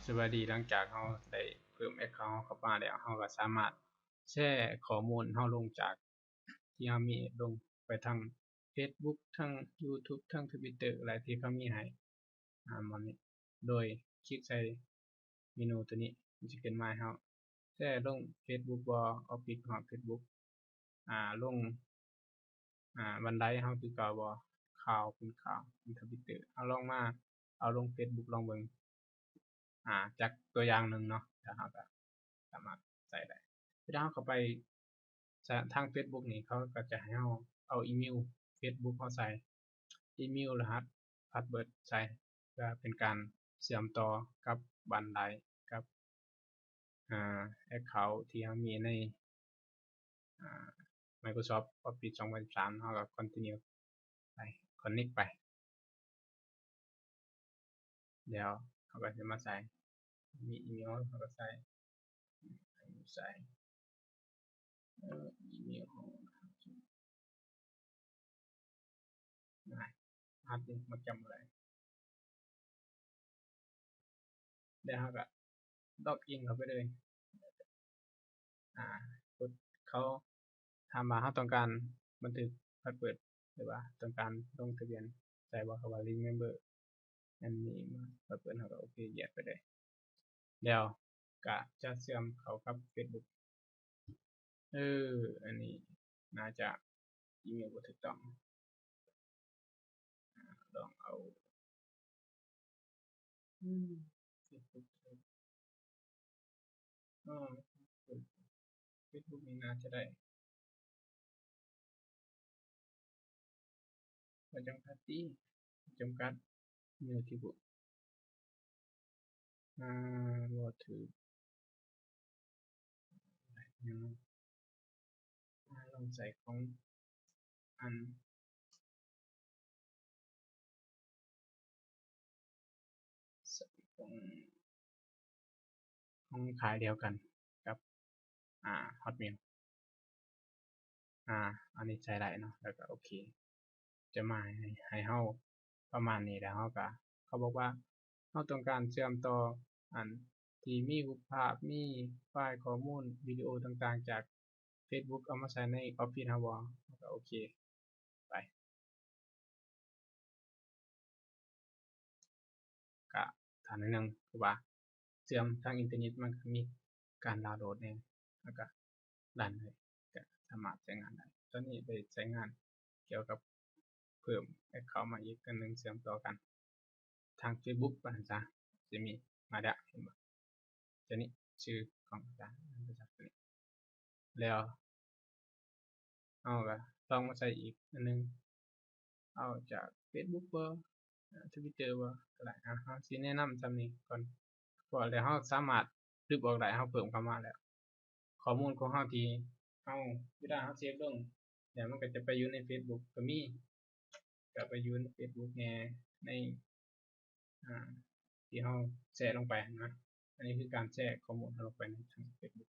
ສະບາຍດີ, ຫຼັງຈາກເຮົາໄດ້ເພີ່ມແອັກເຄົາເຮົາເຂົ້າມາແລ້ວ, ເຮົາກໍສາມາດແຊຂໍ້ມູນເຮົາລົງຈາກທີ່ເຮົາມີລົງໄປທາງເຟສບຸກ, ທາງຢູທູບ, ທາງທະວິດເຕີ ແລະ ທີ່ເຂົາມີໃຫ້ ອາ ໝົດນີ້ ໂດຍຄລິກໃສ່ເມນູໂຕນີ້, ມັນຈະຂຶ້ນມາໃຫ້ເຮົາແຊລົງເຟສບຸກບໍ, ອອບປິດຮອບເຟສບຸກ ອາ ລົງ ອາ ບັນໄດເຮົາຄືເກົ່າບໍ, ຂ່າວເປັນຂ່າວ ເປັນທະວິດເຕີ. ເຮົາລອງມາເອົາລົງເຟສບຸກລອງເບິ່ງ ອາ ຈັກຕົວຢ່າງໜຶ່ງເນາະ, ແລ້ວເຮົາກໍສາມາດໃສ່ໄດ້. ເວລາເຮົາເຂົ້າໄປທາງເຟສບຸກນີ້ ເຂົາກໍຈະໃຫ້ເຮົາເອົາອີເມວເຟສບຸກເຮົາໃສ່, ອີເມວ, ລະຫັດ, ພາສເວີດໃສ່ ເພື່ອເປັນການເຊື່ອມຕໍ່ກັບບັນໄດ ກັບ ອາ ແອັກເຄົາທີ່ເຮົາມີໃນ ອາ ໄມໂຄຣຊອບອອບຟິດສອງພັນສິບສາມ, ເຮົາກໍຄອນທິນິວໄປ, ຄອນເນັກໄປ. ແລ້ວເຮົາກໍຈະມາໃສ່ ມີອີເມວ ເຮົາກໍໃສ່ ໃສ່ ເອີ ອີເມວຂອງເຮົາ ອາ ຮະ ມັນຈຳບໍ່ໄດ້. ແລ້ວເຮົາກໍລັອກອິນເຂົ້າໄປເລີຍ. ອາ ກົດເຂົ້າ ຖາມວ່າເຮົາຕ້ອງການບັນທຶກພາສເວີດ ຫຼືວ່າຕ້ອງການລົງທະບຽນໃສ່ບໍ່, ເຂົາວ່າ remember ອັນນີ້ມາ ພາສເວີດ ເຮົາກໍໂອເຄ ຢຽດໄປເລີຍ. ແລ້ວກໍຈະເຊື່ອມເຂົ້າກັບເຟສບຸກ. ເອີ ອັນນີ້ໜ້າຈະອີເມວບໍ່ຖືກຕ້ອງ. ອາ ລອງເອົາ ອືມ ເຟສບຸກ ເອີ ເຟສບຸກນີ້ໜ້າຈະໄດ້ ບໍ່ຈຳກັດຕິ ຈຳກັດ ມີທີ່ບຸ ອາ ບໍ່ຖືກ ອາ ລອງໃສ່ຂອງ ອັນ ຂອງ ຂອງຄ້າຍດຽວກັນກັບ ອາ ຮອດເມວ. ອາ ອັນນີ້ໃຊ້ໄດ້ເນາະ ແລ້ວກໍໂອເຄ ຈະມາໃຫ້ ໃຫ້ເຮົາປະມານນີ້ ແລ້ວເຮົາກໍ ເຂົາບອກວ່າເຮົາຕ້ອງການເຊື່ອມຕໍ່ອັນທີ່ມີຮູບພາບ ມີໄຟລ໌ຂໍ້ມູນ ວິດີໂອຕ່າງໆ ຈາກເຟສບຸກເອົາມາໃສ່ໃນອອບຟິດເຮົາບໍ່ ເຮົາກໍໂອເຄໄປ. ກະຖ້າໜ້ອຍໜຶ່ງ ເພາະວ່າເຊື່ອມທາງອິນເຕີເນັດ ມັນກໍມີການດາວໂຫຼດແດ່ ແລ້ວກະລັນເລີຍ ກະສາມາດໃຊ້ງານໄດ້. ຕອນນີ້ໄດ້ໃຊ້ງານກ່ຽວກັບເພີ່ມແອັກເຄົາມາອີກອັນໜຶ່ງ ເຊື່ອມຕໍ່ກັນທາງເຟສບຸກ ວ່າຊັ້ນຊະ. ຈະມີ ມາແລ້ວ ເຫັນບໍ່? ຕົວນີ້ ຊື່ຂອງອາຈານ ແລ້ວເຮົາກໍລອງມາໃສ່ອີກອັນໜຶ່ງ ເອົາຈາກເຟສບຸກບໍ ທະວິດເຕີບໍກໍໄດ້. ເຮົາຊິແນະນຳສ່ຳນີ້ກ່ອນ ເພາະແລ້ວເຮົາສາມາດລຶບອອກໄດ້ ເຮົາເພີ່ມເຂົ້າມາແລ້ວ ຂໍ້ມູນຂອງເຮົາທີ່ເຮົາ ເວລາເຮົາເຊບລົງ ແລ້ວມັນກໍຈະໄປຢູ່ໃນເຟສບຸກກໍມີ ກໍໄປຢູ່ໃນເຟສບຸກແດ່ ໃນ ອາ ທີ່ເຮົາແຊລົງໄປຫັ້ນນະ. ອັນນີ້ຄືການແຊຂໍ້ມູນເຮົາລົງໄປໃນທາງເຟສບຸກ.